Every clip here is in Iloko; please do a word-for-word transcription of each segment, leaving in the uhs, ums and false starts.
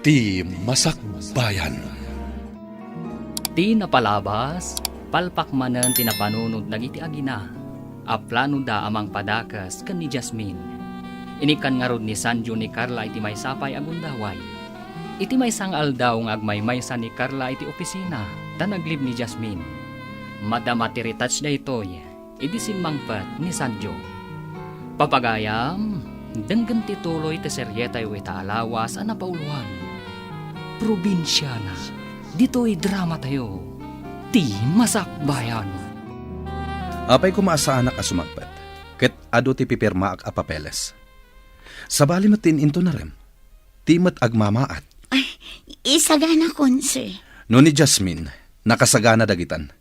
Ti Masakbayan. Ti napalabas, palpak manen ti napanunot dagiti agina a planoda a mangpadakes ken ni Jasmine. Inikkan ngarud ni Sanjo ni Carla iti maysa pay a gundaway. Iti maysa nga aldaw nga agmaymaysa ni Carla iti opisina, ta naglib ni Jasmine. Madama ti retouch daytoy idi simmangpet ni Sanjo. Papagayam, denggem ti tuloy ti serietayo ita a lawas a napauloan. Probinsiana, ditoy dramatayo, Ti Masakbayan. Apay koma a saanak a sumangpet, ket adu ti pipirmaak a papeles. Sabali met ti in-intunarem, ti met agmamaat. Ay, isaganakon, sir. No ni Jasmine, nakasagana dagitan.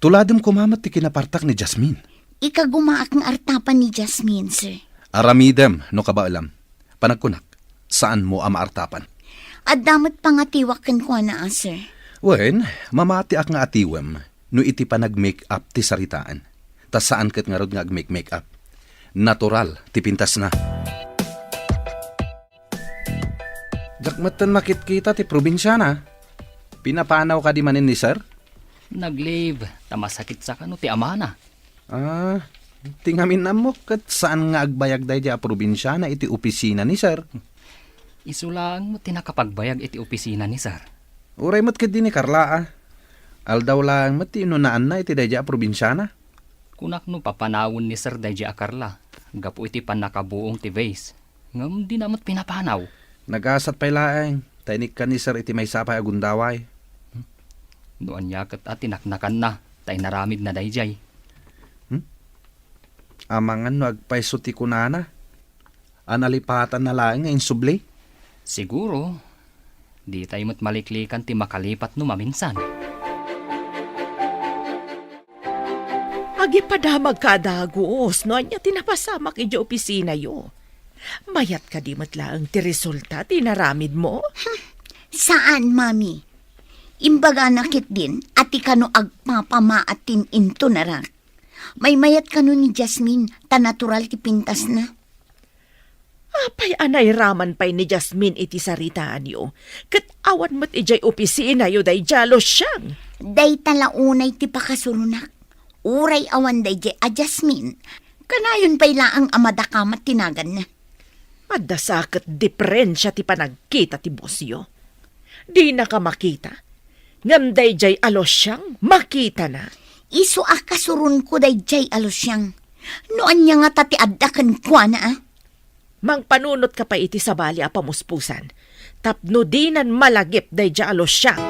Tuladem koma met ti kinapartak ni Jasmine. Ikagumaak nga artapan ni Jasmine, sir. Aramidem no kabaelam. Panagkunak, saanmo a maartapan. Adda met pangatiwak kenkuana, a, sir. Wen, mamatiak nga atiwem no iti panag-make-up ti saritaan. Ta saan ket ngarud nga ag-make-make-up. Natural ti pintasna. Diak metten makitkita ti probinsiana. Pinapanaw kadi manen ni sir? Nag-leave, ta masakit sakano ti amana. Ah, ti ngamin ammok ket saan nga agbayag daydiay a probinsiana iti opisina ni sir. Isu laeng met ti nakapagbayag iti opisina ni sir. Uray met ketdi ni Carla, a. Aldaw laeng met ti inunaanna iti daydiay a probinsiana. Kunak no papanawen ni sir daydiay a Carla, gapu iti pannakabuong ti vase. Ngem dina met pinapanaw. Nagasat pay laeng, ta inikkan ni sir iti maysa pay a gundaway. No ania ket a tinaknakanna, ta inaramidna daydiay. Hmm? Amangan no agpayso ti kunana, a nalipatanna laeng nga insubli? Siguro, ditay met maliklikan ti makalipat no maminsan. Agipadamagka a dagus no ania ti napasamak idiay opisinayo. Mayat kadi met laeng ti resulta ti inaramidmo? Hmm, saan, Mami. Imbagana ketdin a ti kano agpapamaat ti in-intunarak. Maymayat kano ni Jasmine ta natural ti pintasna. Apay a nairaman pay ni Jasmine iti saritaanyo, ket awan met idiay opisinayo daydiay a Luciang? Dayta la unay ti pakasuronak. Uray awan daydiay a Jasmine, kanayon pay laeng a madakamat ti naganna. Adda sa ket diferensia ti panagkita ti bosyo. Dinaka makita, ngem daydiay a Luciang makitana. Isu a kasuronko daydiay a Luciang. No ania ngata ti adda kenkuana, a? Mangpanunotka pay iti sabali a pamuspusan, tapno dinan malagip daydiay a Luciang.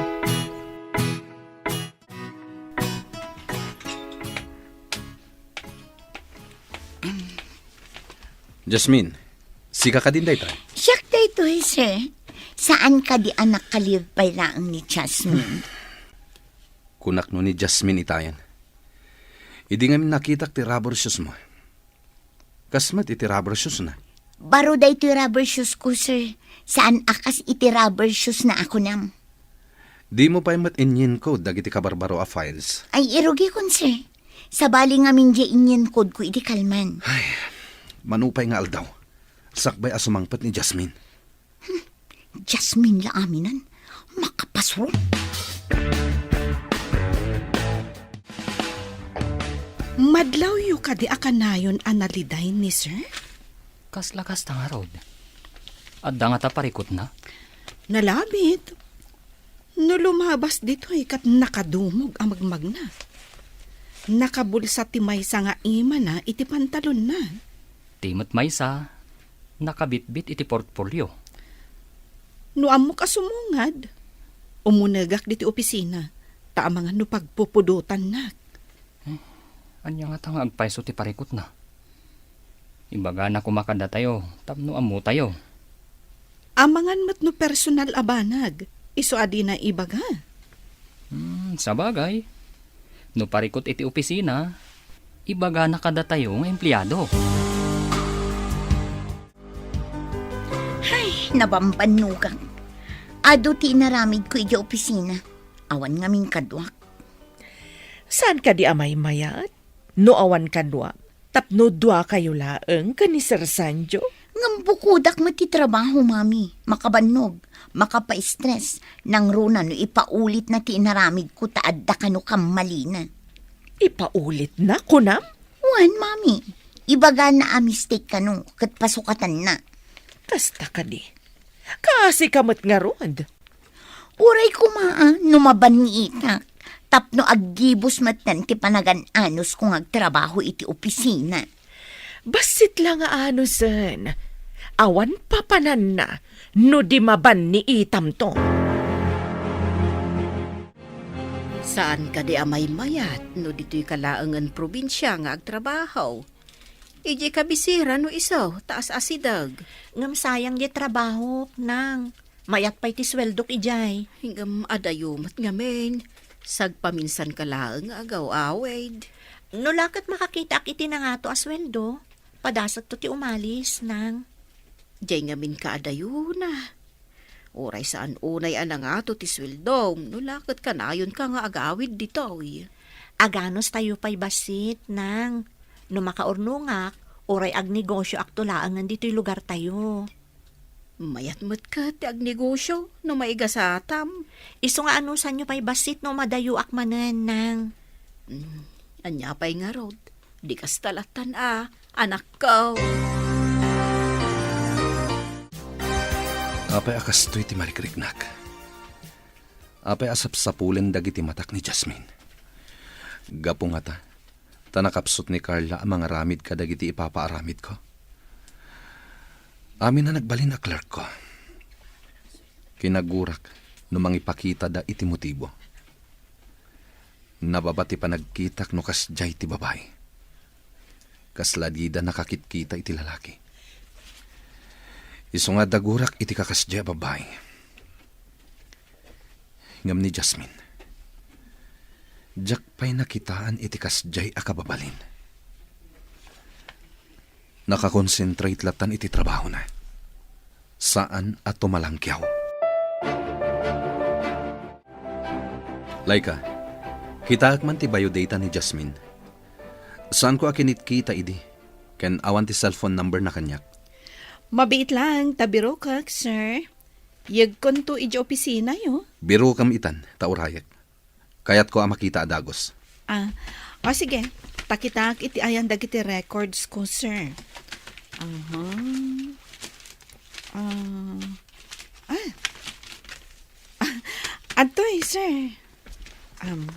Jasmine, sika kadin dayta? Siak daytoy, sir. Saan kadi a nakalive pay laeng ni Jasmine? Kunak no ni Jasmine itayen. Idi ngamin nakitak ti rubber shoes mo. Kas met iti rubber shoes na. Baro daytoy rubber shoes ko, sir. Saan a kas iti rubber shoes na a kunam. Dimo pay met inyen-code dagiti kabarbaro a files? Ay, irugikon, sir. Sabali ngamin diay inyen-code ko iti kalman. Ay, mano pay nga aldaw, sakbay a sumangpet ni Jasmine. Hmm, Jasmine la aminan. Makapasuro. Madlawyo kadi a kanayon a naliday ni sir? Kasla kasta ngarud. Adda ngata parikutna? Nalabit. No lumabas ditoy ket nakadumog a magmagna. Nakabulsa ti maysa nga imana iti pantalonna. Ti met maysa, nakabitbit iti portfolio. No ammok a sumungad, umunegak ditoy opisina, ta amangan no pagpupudotannak. Eh, ania ngata nga agpayso ti parikutna? Ibagana koma kadatayo tapno ammotayo. Amangan met no personal a banag, isu a dina ibaga. Hmm, sabagay. No parikut iti opisina, ibagana kadatayo nga empleado. Ay, nabambannogak. Adu ti inaramidko idiay opisina. Awan ngamin kaduak. Saan kadi a maymayat? No awan kadua, tapno duakayo laeng ken ni Sir Sanjo? Ngem bukodak met ti trabaho, Mami. Makabannog, makapaistres, nangruna no ipaulitna ti inaramidko ta adda kano kammalina. Ipaulitna, kunam? Wen, Mami. Ibagana a mistake kano, ket pasukatanna. Kasta kadi. Kaasika met ngarud. Uray koma a no mabanniitak, tapno aggibus metten ti panagan-anusko nga agtrabaho iti opisina. Bassit la nga anusen, awan papananna no di mabanniitamto. Saan kadi a maymayat no ditoyka laengen probinsia nga agtrabaho? Idiay kabisera no isu, ta as-asideg. Ngem sayang diay trabahok, nang. Mayat pay ti sueldok idiay. Ngem adayo met ngamin, sagpaminsanka laeng nga agaw-awid. No la ket makakitaak iti nangato a sueldo, padasekto ti umalis, nang. Diay ngamin kaadayona. Uray saan unay a nangato ti sueldom, no la ket kanayonka nga agawid ditoy. Aganustayo pay bassit, nang. No makaurnongak, uray agnegosioakto laengen ditoy lugartayo. Mayat met ket ti agnegosio no maigasatam. Isu nga anusanyo pay bassit no madayoak manen, nang. Mm, ania pay ngarud? Di kasta lattan a, anakko. Apay a kastoy ti marikriknak? Apay a sapsapulen dagiti matak ni Jasmine? Gapu ngata, ta nakapsut ni Carla a mangaramid kadagiti ipapaaramidko. Amin a nagbalin a clerkko. Kinagurak no mangipakitada iti motibo. Nababa ti panagkitak no kasdiay ti babai. Kasla dida nakakitkita iti lalaki. Isu nga dagurak iti kakasdiay a babai. Ngem ni Jasmine, diak pay nakitaan iti kasdiay a kababalin. Nakakonsentrate lattan iti trabahona. Saan a tumalangkiaw. Laika, kitaek man ti biodata ni Jasmine. Saanko a kinitkita idi, ken awan ti cellphone number na kaniak. Mabiit laeng ta birokak, sir. Yegkonto idiay opisinayo. Birokem itan, ta urayek. Kayatko a makita a dagus. Ah, o sige, ta kitaek iti ayan dagiti records ko, sir. Aha. Ah. Ah. Ah, adtoy, sir. Um.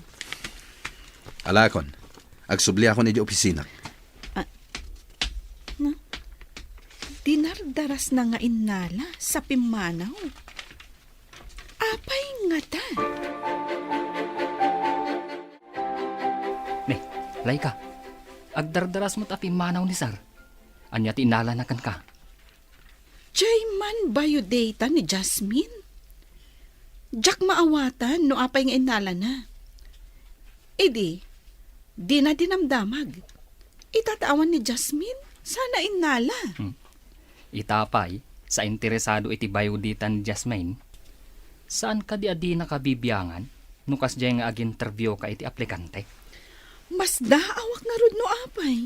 Alakon, agsubliakon idiay opisina. Ah. Na? Dinardarasna nga innala sa pimmanaw. Apay ngata? Ne, Laika, agdardaras met a pimmanaw ni Sir. Ania ti innalana kenka? Diay man biodata ni Jasmine? Diak maawatan no apay nga innalana. Idi, dina dinamdamag. Ita ta awan ni Jasmine, saan a innala. Hmm. Ita pay, sa interesado iti biodata ni Jasmine, saan kadi a dinaka bibiangan no kasdiay nga ag-interviewka iti aplikante? Masdaawak ngarud no apay.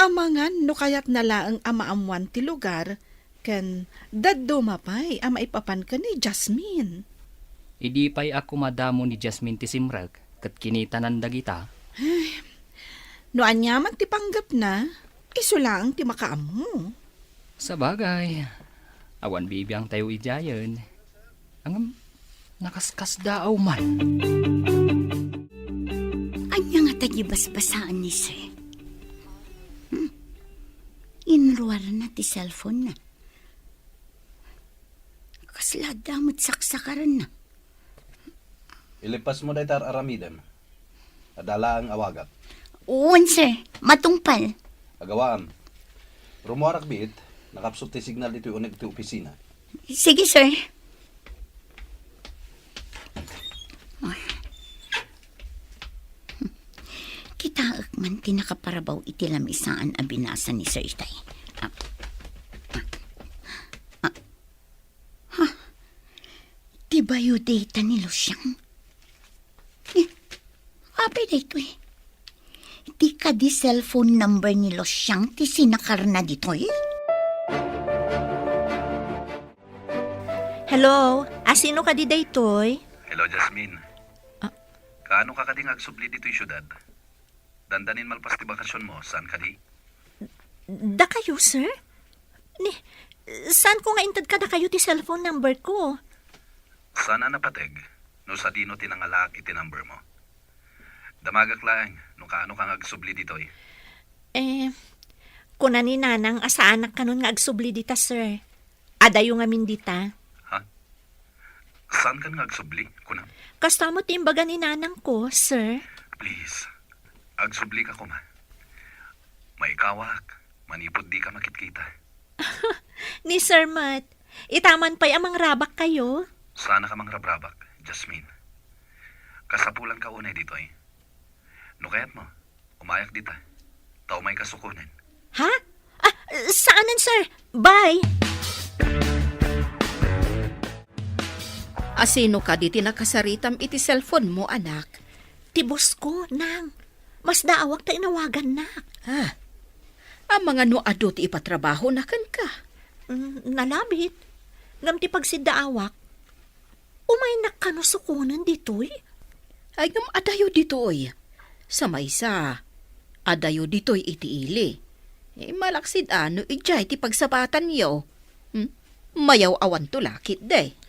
Amangan no kayatna laeng a maammoan ti lugar ken dadduma pay a maipapan ken ni Jasmine. Idi pay a kumadamo ni Jasmine ti simrek ket kinitanan dagita. Ay, no aniaman ti panggepna, isu laeng ti makaammo. Sabagay, awan bibiangtayo idiayen. Ngem, nakaskasdaaw man. Ania ngata ti basbasaan ni Sir? Hmm? Inruarna ti cellphone-na. Kasla adda met saksakarenna. Ilipasmo dayta ar-aramidem. Adda laeng awagak. Wen, sir. Matungpal. Agawaam. Rummuarak biit, nakapsut ti signal ditoy uneg ti opisina. Sige, sir. Kitaek man ti nakaparabaw iti lamisaan a binasa ni Sir itay. Ah, ah, ah. Ha? Ti biodata ni Lucian? Eh, apay daytoy? Ti kadi cellphone number ni Lucian ti sinakarna ditoy? Hello, asino kadi daytoy? Hello, Jasmine. Ah. Kaano ka kadi nga agsubli ditoy siudad? Dandanin malpas ti bakasionmo, saan kadi? Dakayo, sir? Ni, saanko nga inted kadakayo ti cellphone number ko? Saan a napateg no sadino ti nangalaak iti number mo. Damagak laeng no kaano ka nga agsubli ditoy. Eh, kuna ni Nanang a saanak kanon nga agsubli dita, sir. Adayo ngamin dita. Ha? Saan kan nga agsubli, kuna? Kasta met ti imbaga ni Nanang ko, sir. Please, agsubli ka koma. Maikawak, manipud di ka makitkita. Ni Sir met, ita man pay a mangrabak kayo? Saan a ka mangrabrabak, Jasmine. Kasapulan ka unay ditoy. No kayat mo, umayak dita. Ta umay ka sukonen. Ha? Ah, saanen, sir. Bye. Asino kadi ti nakasaritam iti cellphone mo, anak? Ti boss ko, nang. Masdaawak ta inawagannak. Ah, amangan no adu ti ipatrabahona kenka? Mm, nalabit. Ngem ti pagsiddaawak, umaynak kano sukonen ditoy? Ay, ngem adayo ditoy. Sa maysa, adayo ditoy iti ili. Eh, malaksid a no idiay ti pagsabatanyo. Hmm? Mayaw-awanto lakit, de.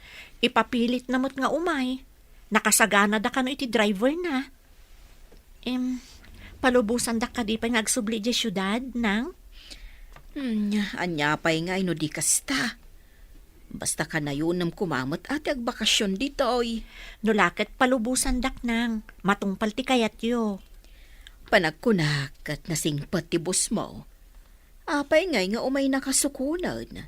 Ipapilitna met nga umay. Nakasaganada kano iti driver na. Em, palubosandak kadi pay nga agsubli idiay siudad, nang? Hmm, ania pay ngay no di kasta? Basta kanayonem koma met a ti agbakasion ditoy. No la ket palubosandak, nang, matungpal ti kayatyo. Panagkunak ket nasingpet ti boss mo. Apay ngay nga umaynaka sukonen?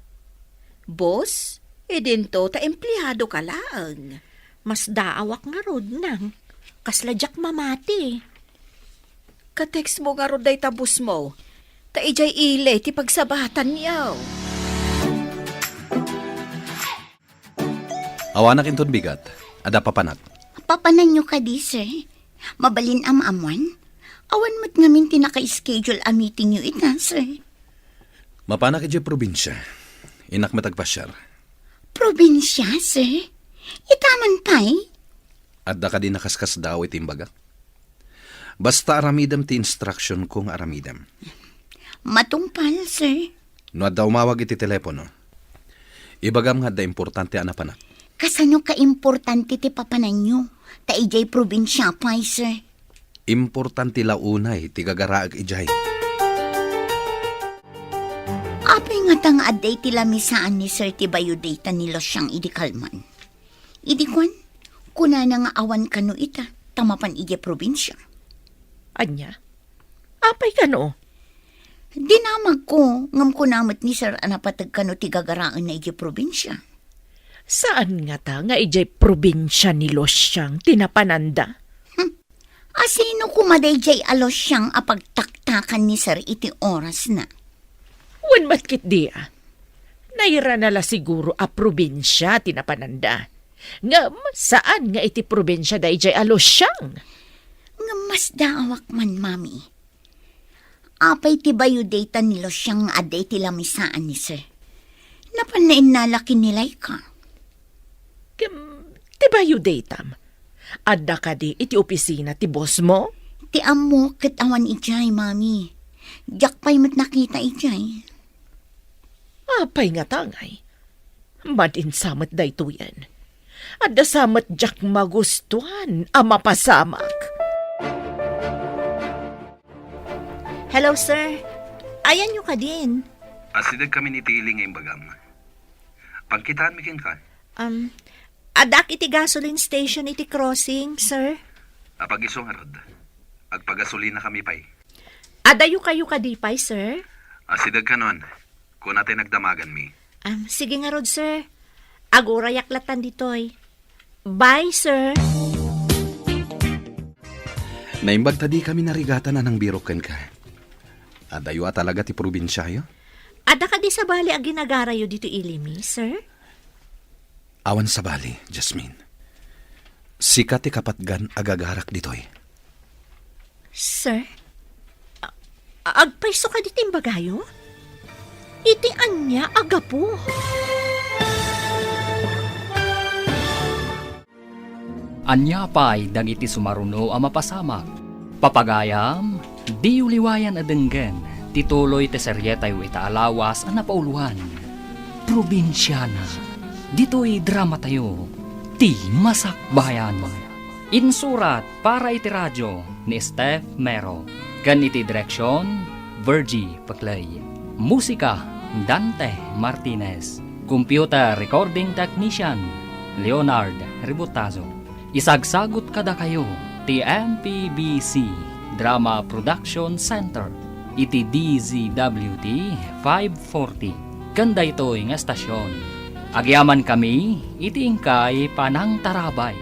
Boss, idinto ta empleado ka laeng. Masdaawak ngarud, nang. Kasla diak mamati. Ka-text mo ngarud dayta boss mo. Ta idiay ili ti pagsabatanyo. Awanak inton bigat. Adda papanak. Papananyo kadi, sir? Mabalin a maammoan? Awan met ngamin ti naka-schedule a meetingyo ita, sir. Mapanak idiay probinsia. Innak met agpasiar. Probinsia, sir? Ita man pay? Adda kadi nakaskasdaaw iti imbagak? Basta aramidem ti instruction ko nga aramidem. Matungpal, sir. No adda umawag iti telepono, ibagam nga adda importante a napanak. Kasano kaimportante ti papananyo? Ta idiay probinsia pay, sir. Importante la unay ti gagaraek idiay. Apay ngata nga adda iti lamisaan ni sir ti biodata ni Luciang idi kalman? Idi kuan, kunana nga awan kano ita, ta mapan idiay probinsia. Ania? Apay kano? Dinamagko, ngem kuna met ni sir a napateg kano ti gagaraenna idiay probinsia. Saan ngata nga idiay probinsia ni Luciang ti napananda? Hmm. Asino koma daydiay a Luciang a pagtaktakan ni sir iti orasna? Wen met ketdi a. Nairana la siguro a probinsia ti napananda. Ngem saan nga iti probinsia daydiay a Luciang. Ngem masdaawak man, Mami. Apay ti biodata ni Luciang nga adda iti lamisaan ni sir? Napanna innala ken ni Laika. Kem, ti biodatam, adda kadi iti opisina ti boss mo? Ti ammok ket awan idiay, Mami. Diak pay met nakita idiay. Apay ngata ngay? Madin sa met daytoyen. Adda sa met diak magustuan a mapasamak. Hello, sir. Ayanyo kadin? Asideg kami ni Tili nga imbagam. Pagkitaanmi kenka? Um, addak iti gasoline station iti crossing, sir. Apag-isu ngarud. Agpagasolina kami pay. Adayo kayo kadi pay, sir? Asideg kanon. Kuna ti nagdamaganmi. Um, sige ngarud, sir. Agurayak latan ditoy. Bye, sir. Naimbag ta di kami narigatan a nangbirok kenka. Adayo a talaga ti probinsiayo? Adda kadi sabali a ginagarayo ditoy ilimi, sir? Awan sabali, Jasmine. Sika ti kapatgan a gagarak ditoy. Sir? A-, agpayso kadi ti imbagayo? Iti ania a gapu? Ania pay dagiti sumaruno a mapasamak? Papagayam, diyo liwayan a denggen ti tuloy ti serietayo ita a lawas a napauloan. Probinsiana. Ditoy dramatayo, ti Masakbayan. Insurat para iti radio ni Steph Mero, ken iti direksion, Virgie Peclay. Musika, Dante Martinez. Computer recording technician, Leonard Ributazo. Isagsagut kadakayo ti M P B C Drama Production Center iti D Z W T five forty. Ken daytoy nga estasion, agyamankami iti inkay panangtarabay.